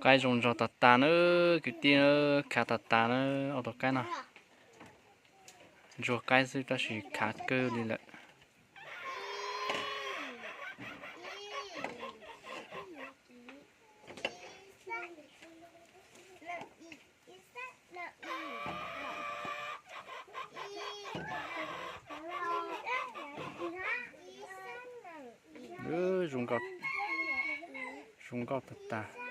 Qaib zoo nraug tag tag na, kwv tij, khav tag tag na, ob tug qaib no. Ntsuag qaib xwb tab sis khav kawg li lawm. Zoo nkauj, zoo nkauj tag tag.